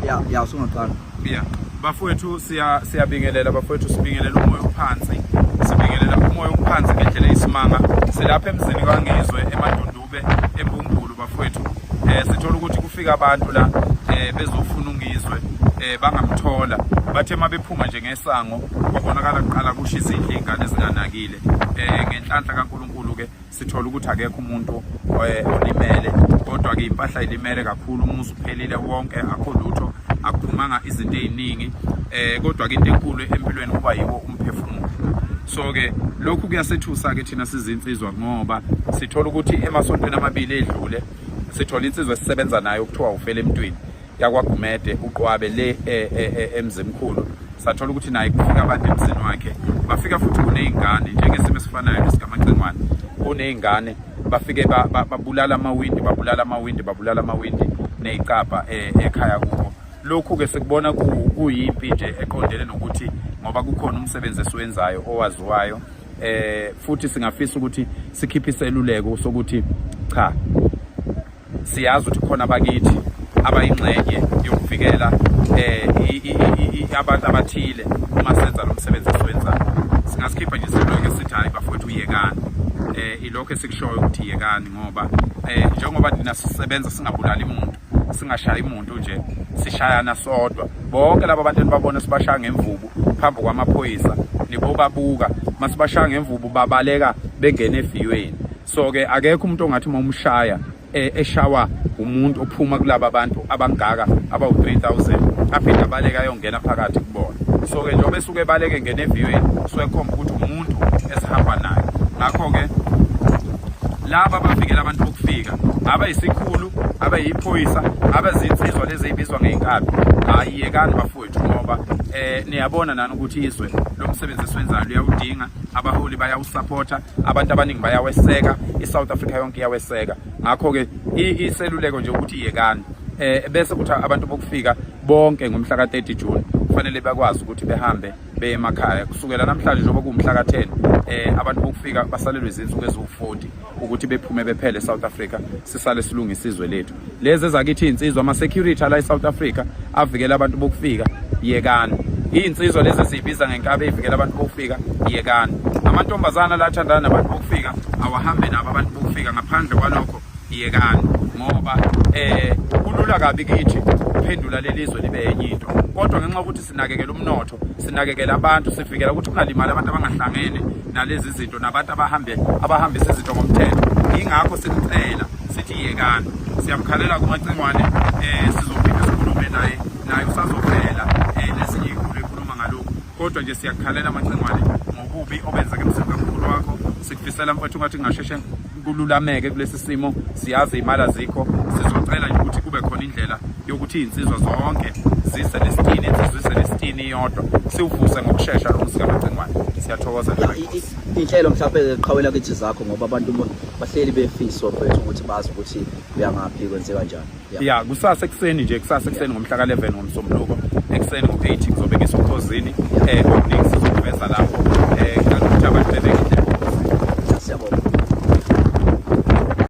Ya, usungaqala. Yeah. Bafowethu, siyabingelela bafowethu, sibingelela umoya ophansi. Sibingelela umoya ophansi ngendlela eyisimanga. Silapha emzini kaNgizwe eMadundube eMbumbulu bafowethu. Sithola ukuthi kufika abantu la bezofuna uNgizwe, bangamthola. Bathe mabephuma nje ngesango kwabonakala kuqala kusha izindlu, izingane zinganakile. Ngenhlanhla kaNkulunkulu ke sithola ukuthi akekho umuntu olimele, kodwa ke impahla ilimele kakhulu, umuzi uphelile wonke, akho lutho, akuphumanga izinto eziningi, kodwa ke into enkulu empilweni kuba yiwo umphefumulo. So ke lokhu kuyasethusa ke thina sizinsizwa, ngoba sithola ukuthi emasontweni amabili edlule sithola insizwa esisebenza nayo kuthiwa ufele emntwini yakwaGumede uQwabe le eMzimkhulu. Sathola ukuthi naye kufika abantu emzini wakhe, bafika futhi kuney'ngane, njengesimo esifanayo lesikamacingwane, kuney'ngane, bafike babulala amawindi, babulala amawindi, babulala amawindi ney'cabha ekhaya kubo. Lokhu-ke sikubona kuyimpi nje eqondene nokuthi ngoba kukhona umsebenzi esiwenzayo owaziwayo, futhi singafisa ukuthi sikhiphe iseluleko sokuthi cha, siyazi ukuthi khona abakithi abayingxenye yokuvikela abantu abathile uma senza lo msebenzi esiwenzayo. Singasikhipha nje iseluleko esithi hayi bafowethu, yekani. Ilokho esikushoyo ukuthi yekani, ngoba njengoba thina sisebenza singabulali umuntu, singashayi umuntu nje, sishayana sodwa. Bonke laba bantu enibabona sibashaya ngemvubu phambi kwamaphoyisa, nibobabuka masibashaya ngemvubu babaleka bengena eviyweni. So ke akekho umuntu ongathi uma umshaya, eshawa umuntu ophuma kulaba bantu abangaka abawu-3000, aphinde abaleke ayongena phakathi kubona. So ke njengoba esuke ebaleke ngena eviyweni, suke khomba ukuthi umuntu esihamba naye. Ngakho-ke laba abavikela abantu bokufika, abayisikhulu, abayiphoyisa, abazinsizwa lezi ey'bizwa ngey'nkabi, hhayi yekani bafowethu, ngoba niyabona nani ukuthi izwe lomsebenzi esiwenzayo luyawudinga, abaholi bayawusaphotha, abantu abaningi bayaweseka, i-South Africa yonke iyaweseka. Ngakho-ke iseluleko nje ukuthi yekani. Bese kuthi abantu bokufika bonke ngomhla ka-30 June kufanele bakwazi ukuthi behambe beye emakhaya. Kusukela namhlanje, njengoba kuwumhla ka-10, abantu bokufika basalelwe izinsuku eziwu-40 ukuthi bephume bephele eSouth Africa, sisale silungisa izwe lethu. Lezi ezakithi iy'nsizwa, ama-security ala e-South Africa avikela abantu bokufika, yekani. Iy'nsizwa lezi esiyibiza ngenkabi ey'vikela abantu bokufika, yekani. Amantombazana la athandana nabantu bokufika awahambe nabo abantu bokufika, ngaphandle kwalokho yekani, ngoba kulula kabi kithi ukuphendula leli zwe libe enye into, kodwa ngenxa yokuthi sinakekela umnotho, sinakekela abantu, sivikela ukuthi kungalimali abantu abangahlangene nalezi zinto nabantu abahambe abahambisa izinto ngomthetho, yingakho sinicela sithi yekani. Siyamkhalela kuMacingwane, sizophinde sikhulume naye, naye usazovela nezinye iy'khulu ekhuluma ngalokhu, kodwa nje siyakukhalela Macingwane ngobubi obenzeka emzini kamkhulu wakho. Sikufisela mfowethu ungathi kungasheshe kululameke kulesi simo. Siyazi iy'mali azikho, sizocela nje ukuthi kube khona indlela yokuthi iy'nsizwa zonke zise nesitini, insizwa ise nesitini iyodwa, siwuvuse ngokushesha lo muzi kaMacingwane. Siyathokoza. Iy'nhlelo mhlawumbe qhawela kithi zakho, ngoba abantu bahleli befiswa mfethu ukuthi bazi ukuthi uyangaphi, kwenze kanjani. Ya, kusasa ekuseni nje, kusasa ekuseni ngomhla ka-11 ngoMsombuluko ekuseni ngo-8 ngizobe ngisokhozini. Okuningi sizokuveza lapho. Ngicela ukuthi abantu bebe